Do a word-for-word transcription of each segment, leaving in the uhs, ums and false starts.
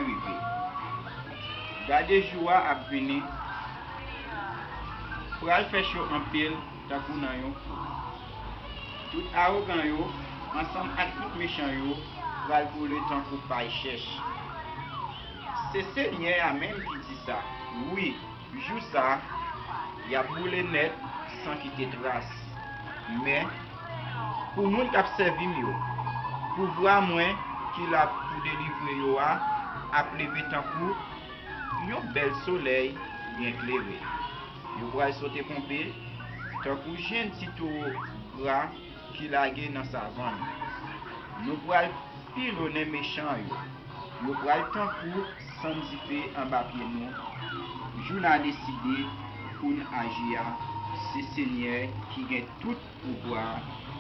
rive. Gade jou a ap vini, pral fè cho anpil tankou nan yon fou. Tout awogan yo, ansanm ak tout mechan yo, pral boule tankou pay chèch. Se Senyè a menm ki di sa. Wi, jou sa, y ap boule nèt san kite tras. Men, pou moun k ap sèvi m yo, pouvwa mwen ki la pou delivre yo a ap leve tankou yon bèl solèy byen klere. Yo pral sote ponpe tankou jenn ti towo gra ki lage nan savann. Nou pral pilonnen mechan yo. Yo pral tankou sann dife anba pye nou. Jou n a deside pou n aji a, se Senyè ki gen tout pouvwa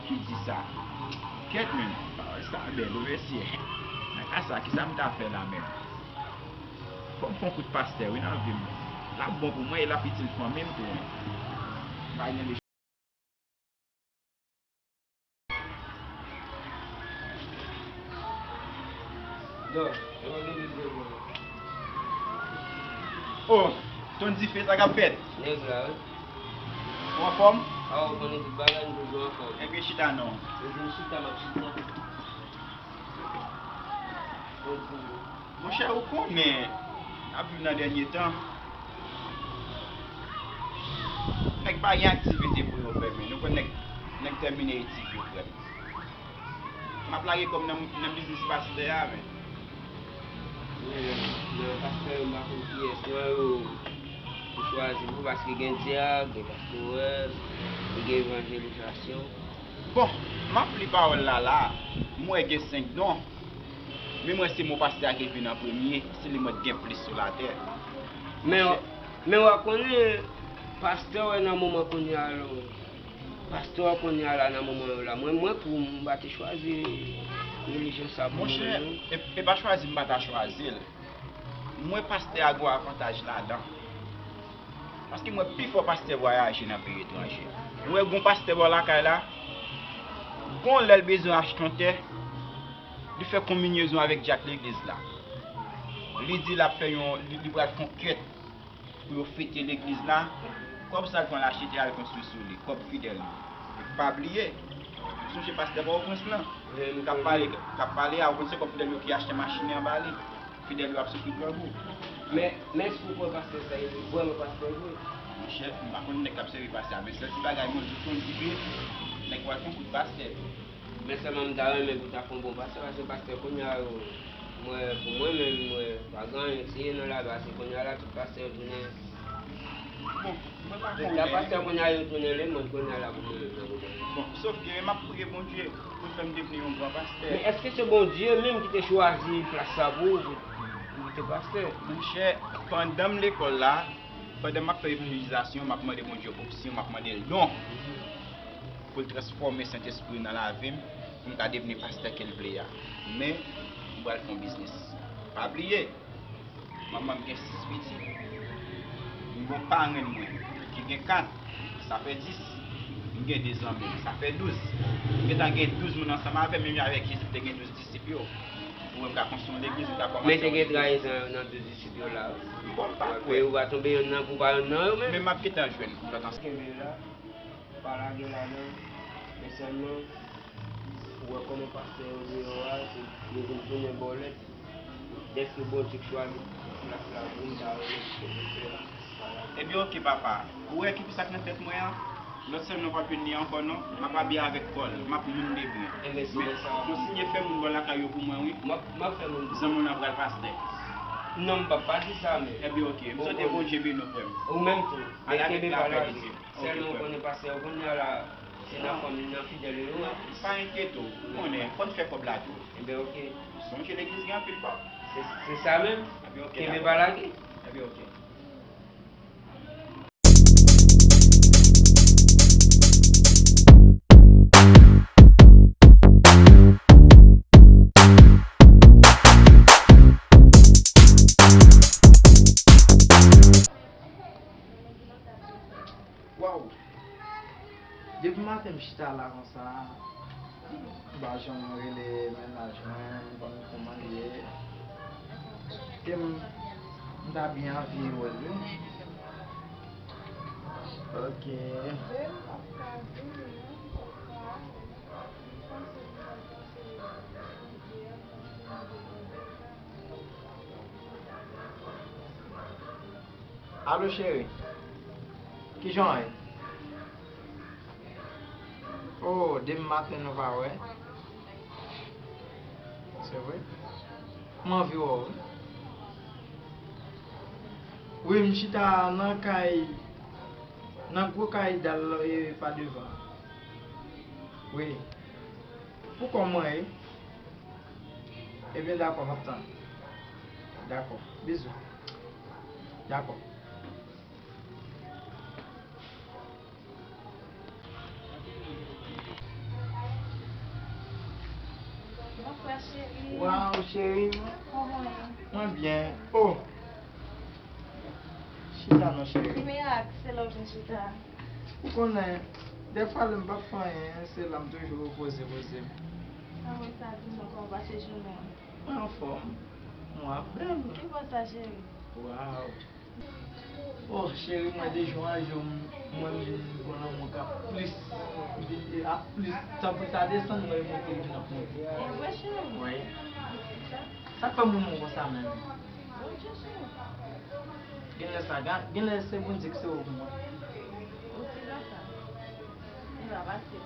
ki di sa. Kèt menm, pawòl sa bèl wi mesye. Nan ka sa, kisa m ta fè la menm? Fò m fè yon kout pastè wi nan vi m. L ap bon pou mwen e l ap itil fanmi m tou wi. Pa gen Oh, ton dife sa k ap fèt? Nèg la wi. Ou anfòm? A, ou konnen tout bagay, m toujou anfòm. Ebyen chita non. Ebyen chita, m ap chita. Bon dife. Monchè, ou konnen n ap viv nan dènye tan. Nèg pa gen aktivite pou yo fè, men nou konn nèg, nèg tèmine etid yo, frè m. M ap lage kò m nan, nan biznis pastè a, men. Men, men pastè yo, m pa konn kiyès nan yo ou chwazi pou, paske gen dyab, gen pastè, gen evanjelizasyon. Bon, m ap li pawòl la la, m wè gen senk don. Men m wè se mo pastè a ki vin an premye, se li mwen t gen plis sou latè. Men, men w ap konnen, pastè w nan moman kounye a la, pastè w kounye a la nan moman yo la, mwen, mwen pou m pa te chwazi relijyon sa pou mwen menm non. Monchè, e, e pa chwazi m pa ta chwazi l. M wè pastè a gon avantaj ladan. Paske m wè pifò pastè vwayaje nan peyi etranje. M wè gon pastè bò lakay la, gon lè l bezwen achte yon tè, li fè konminyezon avèk dyak legliz la. Li di l ap fè yon, li, li pral fè yon kèt pou yo fete legliz la. Kòb sa l pran l achte tè a, l konstwi sou li, kòb fidèl yo. Epi pa bliye, ou sonje pastè Pòtoprens lan, k ap pale, k ap pale a, ou konn se kòb fidèl yo ki achte machin nan ba li. Fidèl yo ap soufri grangou. Men, men èske w kwè pastè sa, e vrèman pastè vre? Monchè, m pa konn nèg k ap sèvi pastè a, men sèl ti bagay mwen di w, se yon dife, nèg pral fè yon kout pastè. Men sèlman m ta renmen pou ta fè yon bon pastè, paske pastè kounye a yo, mwen, pou mwen menm, mwen, pa gen anyen k serye nan lavi a, se kounye a la tout pastè yo tounen. Bon, mwen pa konnen. Tout pastè kounye a yo tounen lemonn kounye a la pou mwen menm nan moman. Bon, sòf ke m ap priye Bondye pou l fè m devni yon gran pastè. Men èske se Bondye menm ki te chwazi plas sa pou ou, pou, pou w te pastè? Monchè, pandan m lekòl la, pandan m ap fè evanjelizasyon, m ap mande Bondye opsyon, m ap mande l don pou l transfòme Sentespri nan lavi m, pou m ka devni pastè ke l vle a. Men, m pral fè yon biznis. Pa bliye, manman m gen sis pitit. M gon parenn mwen ki gen kat, sa fè dis. M gen de zanmi m, sa fè douz. M gentan gen douz moun ansanm avè m, menm jan avèk Jezi te gen douz disip yo. Ou wè m ka konstwi yon legliz, m ka kòmanse yon legliz. Men te gen trayizon nan douz disip yo la wi. Bon, m pa kwè. Ou pa tonbe yonn nan, ou pa yonn nan yo menm. Men m ap gentan jwenn ou lòt ansanm. Kenbe la, pa lage ladan, men sèlman, ou wè kòman pastè yo deyò a, se, yo vin tounen bòlèt. Dèske Bondye k chwazi plas la pou m, ta renmen pou se Bondye a. Ebyen, oke, papa. Ou wè ki pou sa k nan tèt mwen an? Lòt sèm nan, w p ap jwenn li ankò, non. M ap abiye avèk kòl. M ap moun de byen. Ebyen, se byen sa. Kontinye fè moun bò lakay yo pou mwen, wi. M ap, m ap fè moun bò. Zanmi w nan pral pastè. Non, m p ap pa di sa, men. Ebyen, oke. M swete Bondye beni w, frè m. Ou menm tou. Men kenbe pa lage. Sèlman ou konnen pastè yo kounye a la, se nan fanmi, nan fidèl yo ye. Pa enkyete w, ou konnen, fò n fè kòb la tou. Ebyen, oke. Sonje legliz gen anpil kòb. Se, se sa menm. Ebyen, oke, dakò. Kenbe pa lage. Ebyen, oke. Waw! Depi maten m chita la konsa, m pa janm rele mennaj mwen, m konn kòman l ye. M, m ta byen anvi wè l, wi. Ok. Alo, cheri. Kijan w ye? Oh, depi maten nou pa wè. Se vre? M anvi wè w, wi. Wi, m chita nan kay, nan gwo kay dal, e, pa devan. Wi. Pou kòman ye? Ebyen, dakò, m ap tann. Dakò. Bizou. Dakò. Bonswa, cheri. Waw, cheri. Kòman w ye? Mwen byen. Oh! Chita non, cheri. Miracle, se lè w vin chita. Ou konnen, dèfwa lè m p ap fè anyen, se la m toujou poze, poze m. Anmwey, sa di m non, kòman w pase jounen an? Mwen anfòm. Mwen ap bèl. Ki bò sa, cheri? Waw. Oh, cheri, mwen de jou an jou, m, mwen vin gon lanmou k ap plis, vin, e, ap plis, tankou l ta desann, mwen monte, l vin ap monte. E vre, cheri? Wi. Sa k fè m renmen w konsa menm? Bondye, cheri. Genlè sa, ga-, genlè se Bondye ki se ou pou mwen. Ou di konsa. Li pa fasil.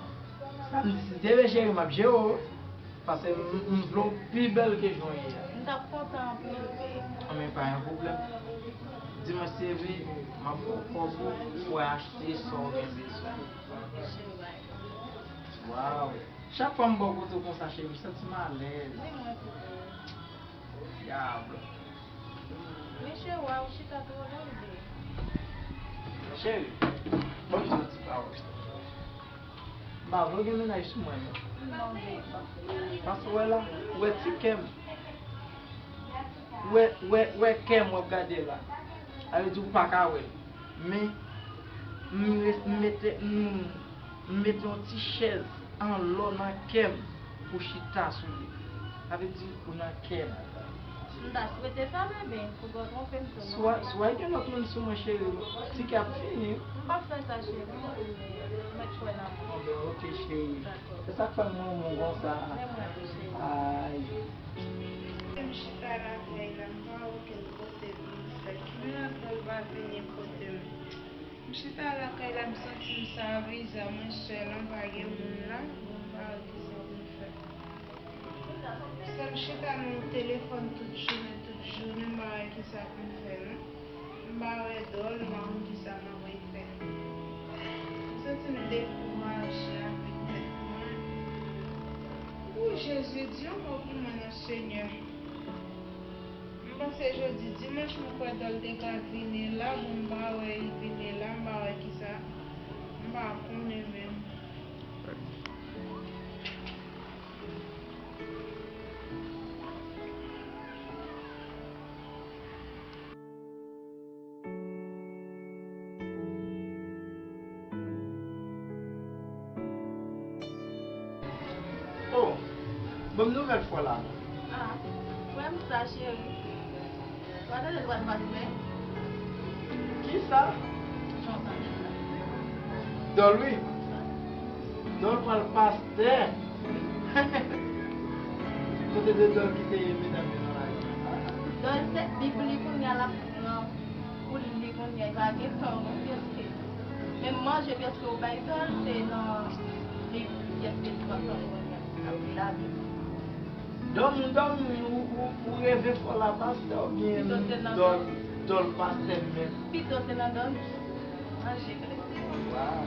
Sa m di, si te vle cheri, m ap jere w. Paske m, m vle w pi bèl ke jan w ye a. M t ap kontan anpil, wi. Anben, pa gen pwoblèm. Dimanch se vre, m ap ba w kòb ou, ou achte sa w gen bezwen. Cheri, bay. Waw. Chak fwa m bò kote w konsa, cheri, m santi m alèz. Ni mwen tou. Dyab. Men cheri, w chita twò lonje. Cheri, ban m di yon ti pawòl. M pa vle w gen mennaj sou mwen, non. Non, baby. Paske w wè la, w wè ti kè m. W wè, w wè, w wè kè m w ap gade la. Sa vle di w pa ka wè l. Men, m res-, m mete, m, m mete yon ti chèz an lò nan kè m pou chita sou li. Sa vle di ou nan kè m. M ta swete sa, bebe, fòk w twonpe m tou, non. Si w gen lòt moun sou mwen, cheri, ti kè ap fini. M p ap fè sa, cheri. M mèt kwè nan mwen. Anben, ok, cheri. Dakò. Se sa k fè m renmen w konsa. Men mwen tou, cheri. Ay. M chita lakay la, m pa wè okenn kote pou m fèt. Men apre l pa vini kote m. M chita lakay la, m santi m san viza, mwen sèl, an pa gen moun la, bon, m pa wè kisa pou m fè. Sèl chita nan telefòn tout jounen, tout jounen, m pa wè kisa pou m fè, non. M pa wè dòl, m pa konn kisa m ap fè. M santi m dekouraje avèk tèt mwen. Wi, Jezi, di yon mo pou mwen non, Senyè. M panse jodi dimanch, m kwè dòl te ka vini la, bon, m pa wè l vini la, m pa wè kisa, m pa konnen menm. Oh, ban m nouvèl fò la non. Ah, frè m sa, cheri. W a tande l pral pastè? Kisa? Jan w tande l la. Dòl wi. Dòl pral pastè. Kote de Dòl ki te ye medam yo nan lari? Dòl se Bib li kounye a l ap pran pou l li kounye a, li pa gen tan non, pyeske menm manje pyeske ou bay Dòl se nan Bib pyeske li pran tan li kounye a, l ap li Labib. Dòmi, dòmi, ou, ou, ou reve fò la pastè oubyen Dòl, Dòl pastè menm? Pito se nan dòmi. Manje klè. Waw.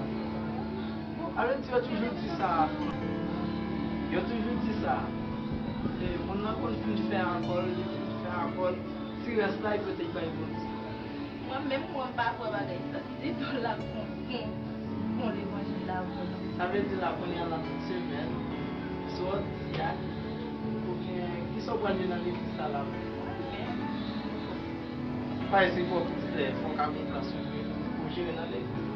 Bon, sa vle di yo toujou di sa. Yo toujou di sa. E, moun nan konn fin fè akò l, li fin fè akò l. Ti rès la, li pote bay Bondye. Mwen menm, mwen pa kwè bagay sa. Si Dòl la pran bon, bon levanjil la vre. Sa vle di la, kounye a la tout semèn, sòti a, oubyen kisa w pral jwe nan legliz sa la menm? Pa isi fò pastè, fò ka gen plas pou jere nan legliz.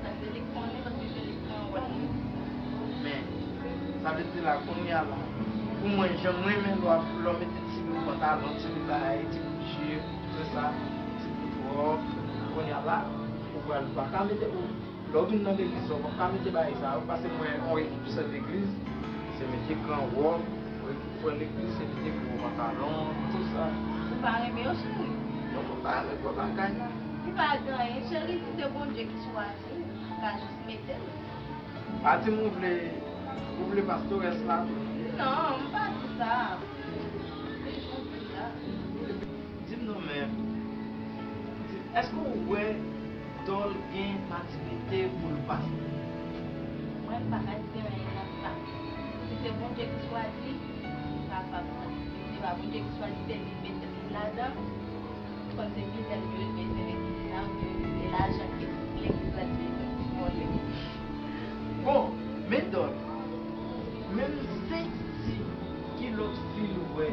Paske li konnen, paske se li ki pran wòl li. Men, sa vle di la, kounye a la, pou mwen, jan m renmen lè w ap, lè w mete ti Pantalon, ti bout bagay, ti bout jip, tout sa, ti bout wòb. Kounye a la, ou pral pa ka mete, ou, lè w vin nan legliz la, ou pa ka mete bagay sa yo, paske m wè yon ekip sè legliz, se mete gran wòb, yon ekip frè legliz, se mete gwo pantalon, tout sa. Ou pa renmen yo, cheri? Non, mwen pa renmen gwo bagay. Li pa gen anyen, cheri, si se Bondye ki chwazi, ou ka jis mete l. Pa di m ou vle, ou vle pastorès la tou. Non, m pa di sa. M di sa. Di m non, men, di m, èske w wè Dòl gen matirite pou l pastè? Mwen, m pa ka di anyen nan sa. Si se Bondye ki chwazi, m kapab. Si se pa Bondye ki chwazi, se li mete li ladan. Kòm se Fidèl yo bezwen legliz la, oubyen se lajan ki legliz la bezwen pou vòlè. Bon, men Dòl, menm senk ti kilòt fil vre,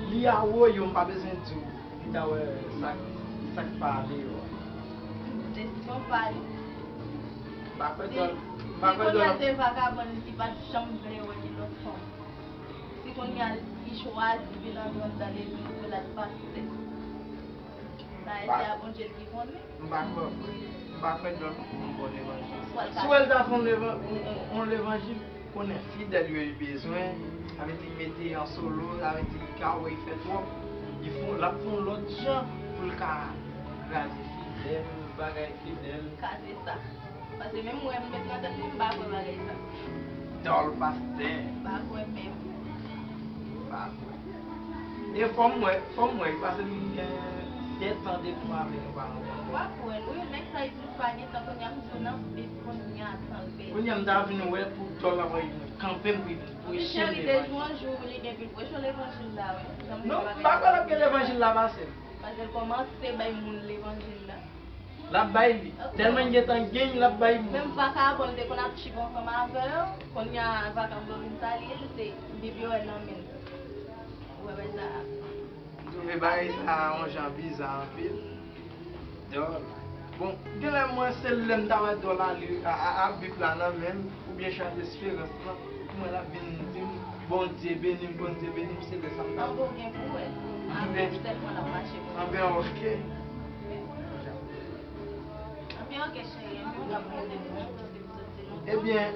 li a woyo, m pa bezwen di w, li ta wè sa, sa k pa ale yo a. Desizyon pa li. M pa kwè Dòl, m pa kwè Dòl. Si kounye a l te vagabon, li pa t janm vle wè kilòt fanm. Si kounye a li chwazi vin antre anndan legliz pou l al pastè. Bagay se a Bondye ki konnen. M pa kwè vre. M pa kwè Dòl pou yon bon levanjil. Si w wè l ta fè yon levan-, yon, yon, yon levanjil, konnen Fidèl yo li bezwen, avè di mete an solo, avè di li ka wè li fè twòp. Li fè, l ap fè yon lòt jan pou l ka kraze Fidèl, bagay Fidèl. Ka se sa. Paske menm mwen, m met nan tèt mwen, m pa kwè bagay sa. Dòl pastè. M pa kwè menm. M pa kwè. E fò m wè, fò m wè, paske m gen de tan de twa ane nou pa rankontre. W ap wè l, wi, nèg sa li di l pa gen tan, kounye a m di w nan Bib, kounye a tan l pèdi. Kounye a m ta vin wè pou Dòl la voye vin kanpe m pou l vin preche m levanjil. Cheri, de jou an jou, li gen pou l preche w levanjil la, wi. Non, m pa kwè l ap gen levanjil la pase m. Paske l kòmanse bay moun levanjil la. L ap bay li. Tèlman l gentan gen, l ap bay moun. Menm vakabon, l te konn ap chip ansanm avè yo. Kounye a, vakabon vin salye l, se Bib yo wè nan men l. Ou wè bagay sa a? M twouve bagay sa a yon jan biza anpil. Dòl. Bon, genlè mwen se lè m ta wè Dòl la li a, a, a Bib la nan men m, oubyen Chan Desperans lan, pou mwen l ap vin di m, Bondye beni m, Bondye beni m, se lè sa m ta. Tankou gen pou wè. Anben, sèlman l ap mache pou mwen. Anben, oke. Anben, oke, cheri, anben, w ap mande pou mwen, paske m soti lontan. Ebyen,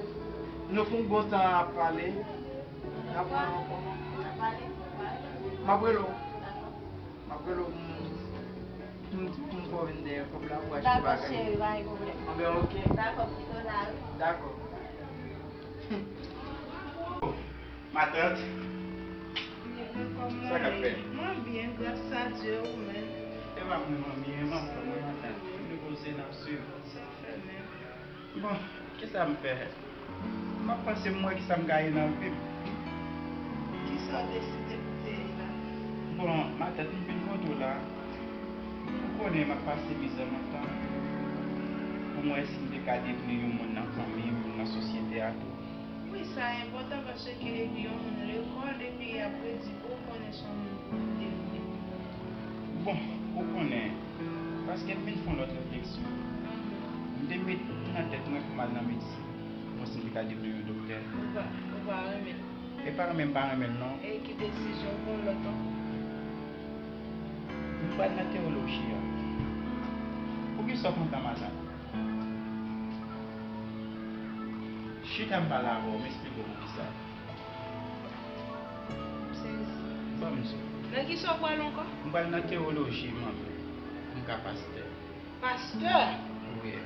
nou fè yon bon tan ap pale. N ap wè ankò. N ap pale, n ap pale. M ap rele w. Dakò. M ap rele w pou m, pou m, pou m fè w vin dèyè kòb la pou achte bagay. Dakò, cheri, pa gen pwoblèm. Anben, oke. Dakò, m kite w la, wi. Dakò. Matant. Sa k ap fèt? Mwen byen, gras a Dye, ou menm? E pa mwen, mwen byen, m anfòm, wi, matant. Nou poze, n ap swiv. Sa fè menm. Bon, kisa m fè? M ap panse m wè kisa m ka ye nan vi m. Kisa w deside pou te ye la? Bon, matant, m vin kote w la. Ou konnen m ap pase mizè lontan. Pou m wè si m te ka devni yon moun nan fanmi m, nan sosyete a tou. Wi, sa enpòtan paske yon moun rekò depi apre di ou konnen se yon moun pou l te vle. Bon, ou konnen, paske m vin fè yon lòt refleksyon. M te met nan tèt mwen pou m al nan medsin. Bon, si m te ka devni yon doktè. Ou pa, ou pa renmen l? E pa renmen m pa renmen l, non. E ki desizyon pou yon lòt ankò? M pral nan tewoloji a. Poukisa w kontan, matant? Chita m pale avè w, m eksplike w poukisa. M sezi. Ban m di w. Nan kisa w pral ankò? M pral nan tewoloji, manmi. Pou m ka pastè. Pastè? Wi.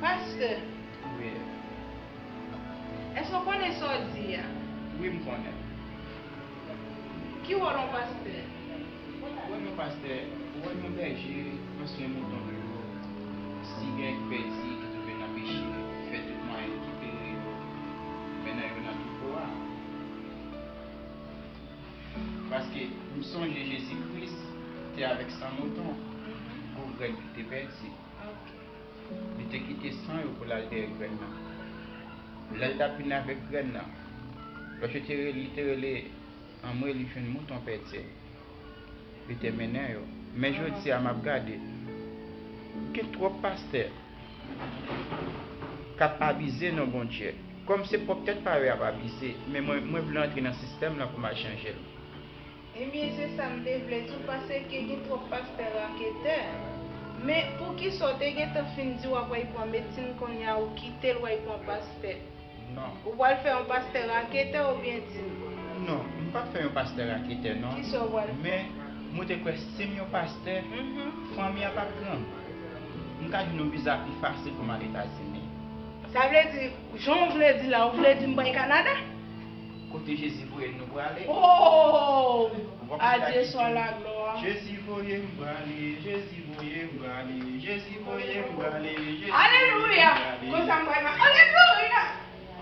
Pastè? Wi. Èske w konnen sa w di a? Wi, m konnen. Ki wòl yon pastè? Wòl yon pastè, wòl yon bèje, pran swen mouton yo. Si gen ki pèdi, ki twouve nan peche, fè tout mwayen rekipere yo, mennen yo nan twoupo a. Paske m sonje Jezi Kris te avèk san mouton, gwo grèn ki te pèdi. Li te kite san yo pou l al dèyè grèn nan. Lè l t ap vin avèk grèn nan, lòt yo te rele, li te rele, anmwe, li jwenn mouton pèdi yo. Li te mennen yo. Men jodi a, m ap gade, gen twòp pastè k ap abize non Bondye. Kòm se pwòp tèt pa yo y ap abize, men mwen, mwen vle antre nan sistèm lan pou m al chanje l. Ebyen, se sa m te vle di w, paske gen twòp pastè raketè. Men, poukisa w te gentan fin di w ap al pran medsin, kounye a ou kite l, w al pran pastè? Non. Ou pral fè yon pastè raketè oubyen di m? Non, m p ap fè yon pastè raketè, non. Kisa w pral fè? Men, mwen te kwè si m yon pastè, mhm, fanmi an p ap grangou. M ka jwenn yon viza pi fasil pou m al Etazini. Sa vle di, jan w vle di la, ou vle di m pral Kanada? Kote Jezi voye n, nou prale. Oh! W ap chante Adye swa laglwa. Jezi voye m prale, Jezi voye m prale, Jezi voye m prale, Jezi voye m prale. Alelouya! Konsa m pral nan, alelouya!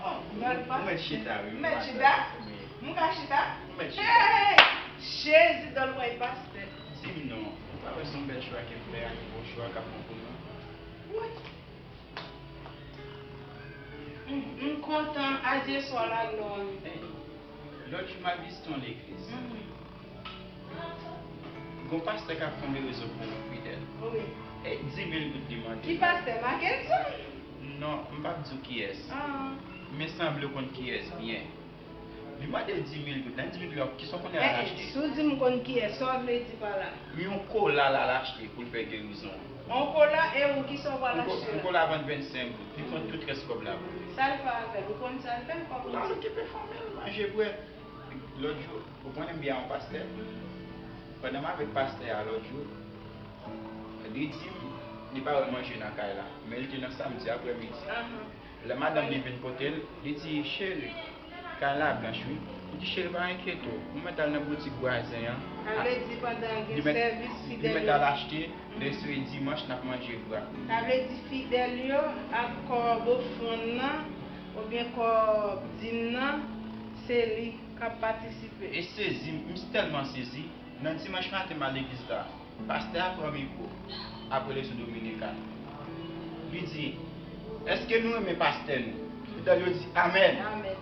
Oh, dòl pa. Ou mèt chita, wi. M mèt chita? Wi. M ka chita? Ou mèt chita. Hey! Jezi, dòl pral pastè. Di m non, ou pa wè se yon bèl chwa ke m fè a, ki bon chwa k ap pran pou nou? Wi. M, m kontan, Adye swa laglwa. Lòt jou, m al vizite yon legliz. Mhm. Gon pastè k ap fè yon rezon pou fidèl. Wi. E di mil goud li mande. Ki pastè? Mackenson? Non, m p ap di w kiyès. Ah. Men sanble w konn kiyès byen. Li mande l di mil goud. Nan di mil goud la, kisa w konnen l al achte? Si w di m konn kiyès, sa w vle di pa la? Yon kola l al achte pou l fè gerizon an. Yon kola, e ou, kisa w pral achte la? Yon kola vann vennsenk goud. Li pran tout rès kòb la pou li. Sa l fè avè l? Ou konn sa l fè? Kola l okipe fanmi l, manje, bwè. Lòt jou, ou konnen m byen yon pastè? Pandan m avèk pastè a lòt jou, li di m li pa wè manje nan kay la, men li te nan samdi aprèmidi. Lè madanm li vin kote l, li di, "Cheri, kay la blanch wi." Li di, "Cheri, pa enkyete w, mwen mèt al nan boutik vwazen an." Sa vle di pandan gen sèvis fidèl yo. Li mèt al achte, lè se dimanch n ap manje gra. Sa vle di fidèl yo ak kòb ofrann nan, oubyen kòb dim nan, se li k ap patisipe. E sezi, m tèlman sezi, nan dimanch maten m al legliz la. Pastè a pran mikwo apre leson dominikan. Li di, "Èske nou renmen pastè nou?" Fidèl yo di, "Amèn." Amèn.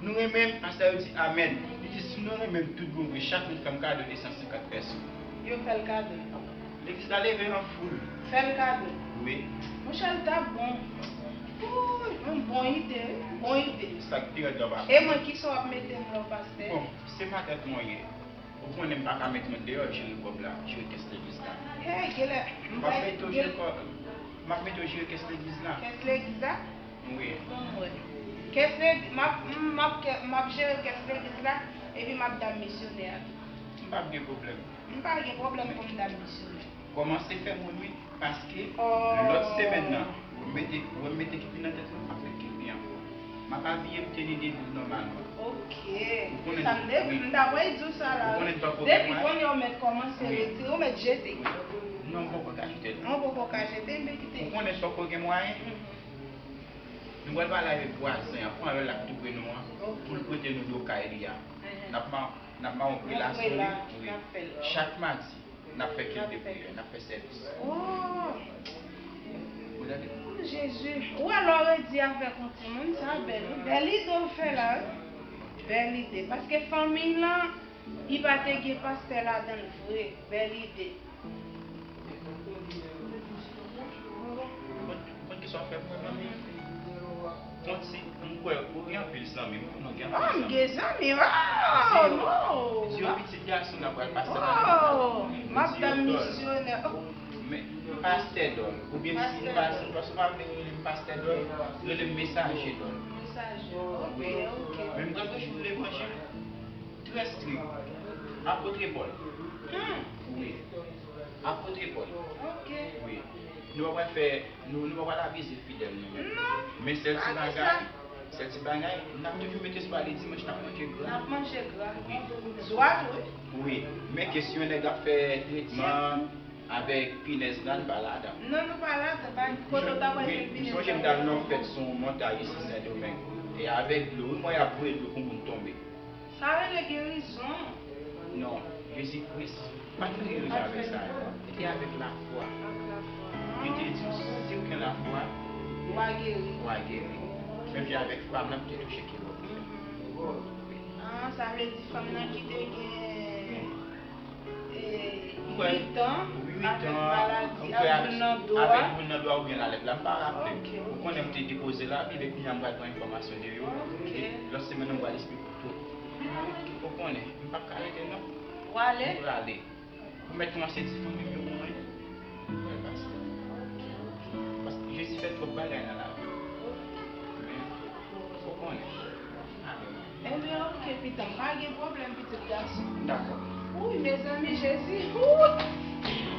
"Nou renmen m?" Pastè yo di, "Amèn." Li di, "Si nou renmen m tout bon vre, chak moun fè m kado de san senkant pèso." Yo fè l kado. Legliz la leve an foul. Fè l kado. Wi. Monchè, l t ap bon. Wouy, yon bon ide, wi. Bon ide. Sa k pi rèd la, pastè. E mwen, kisa w ap mete m la, pastè? Bon, se matant mwen ye. Ou konnen m pa ka met moun deyò, jere kòb la, jere kès legliz la. Hey, genlè, m ap mete w jere kò-, m ap mete w jere kès legliz la. Kès legliz la? Wi. Bon, mwen. Kès legliz, m ap, m ap, m ap jere kès legliz la, epi m ap dam misyonè a tou. M p ap gen pwoblèm. M pa gen pwoblèm pou m dam misyonè. Kòmanse fè moun wi. Paske lòt semèn nan, ou mete, ou wè m mete kipi nan tèt mwen, m ap met kipi an. M ap abiye m teni de boul nòmalman. Ok. Ou konnen, sa m te, wi, m ta pral di w sa la. Ou konnen sa w gen mwayen. Depi kounye a w mèt kòmanse retire, ou mèt jete. Wi. Non, m poko ka jete l. Ou poko ka jete, m te kite. Ou konnen sa w gen mwayen. Mhm. Nou pral pale avèk vwazen an, pran lè l ap tou pre nou an, ok, pou l prete nou do kay li a. Mhm. N ap ma-, n ap mare yon pre la sou li, wi. N ap fè l. Chak madi. N ap fè kilt de priyè, n ap fè sèvis. Oh! Ou tande? Oh, Jezi. Ou wè lè w redi avèk yon timoun, sa bèl, wi. Bèl ide w fè la, wi. Bèl ide. Paske fanmiy lan, li pa te gen pastè ladan l vre. Bèl ide. Konn kisa w fè pou mwen, manmi? Konn si m kwè ou gen anpil zanmi, m konnen w gen anpil zanmi. Oh, m gen zanmi, oh, non. Di yo pitit gason nan pral pastè nan legliz la. Oh, m ap tann misyonè. Men, pastè Dòl, oubyen si m pa, si m pa, si w pa vle rele m pastè Dòl, rele m mesaje Dòl. Mesaje, ok, ok. Men m pral preche levanjil trè strik. Apot Pòl. Hmm. Wi. Apot Pòl. Ok. Wi. Nou pa pral fè, nou, nou pa pral abize fidèl nou menm. Non. Men sèl ti bagay, sèl ti bagay, n ap toujou mete sou ale dimanch, n ap manje gra. N ap manje gra. Wi. Zwa tou, wi. Wi. Men kesyon nèg ap fè tretman avèk pinèz la, n pa ladan. Non, nou pa ladan. Pa kote w ta pral jwenn pinèz la. M sonje m t al nan yon fèt sou yon montay isi Sendomeng. E avèk dlo, wi, mwen y ap voye dlo pou moun tonbe. Sa rele gerizon. Non, Jezi Kris pa t fè gerizon avèk sa yo. Li te avèk lafwa. Ak lafwa. Li te di, "Si w gen lafwa, w a geri." W a geri. Menm jan avèk fwa m nan, m te touche kewòb li. Mhm. Ah, sa vle di fanm nan ki te gen, eh, uit an, uit an, avèk maladi, avèk boul nan do a. Avèk boul nan do a oubyen lalèp la, m pa raple m. Ok, ok. Ou konnen m te depoze l a, epi kounye a m pral pran enfòmasyon de yo. Ok. Epi lòt semèn nan, m pral esplike w tout. Ou konnen, m p ap ka rete non. Prale. Prale. Ou mèt kòmanse di fanmi m yo pou mwen. Wi, pastè. Paske Jezi fè twòp bagay nan lavi. Men, ou konnen. Amen. Ebyen, oke, pitit, pa gen pwoblèm, pitit gason. Dakò. Wi, mezanmi, Jezi. Wi,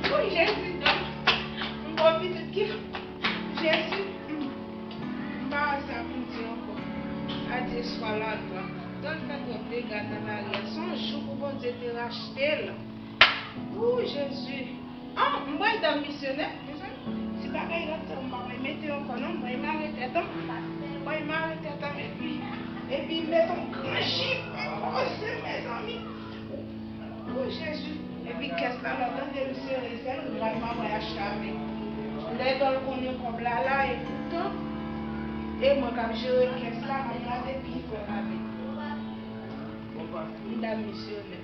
wi, Jezi, non. M gon pitit ki. Jezi. Hmm. M pa wè sa pou m di ankò. Adye swa laglwa. Tan l fè twòp dega nan lari a. Se yon jou pou Bondye te rachte l. Wou, Jezi. Ah, m pral dam misyonè, mezanmi. Si bagay rate, m pa pral mete yo ankò non. M pral mare tèt an. M pral mare tèt an, epi, epi met yon gran jip, m poze, mezanmi. Wou, Jezi. Epi kès la, lè w tande m sere sèl, m pral mare achte avèk. Lè Dòl konnen kòb la la, e poutan, e mwen k ap jere kès la, m ap gade pi fò avèk. M dam misyonè.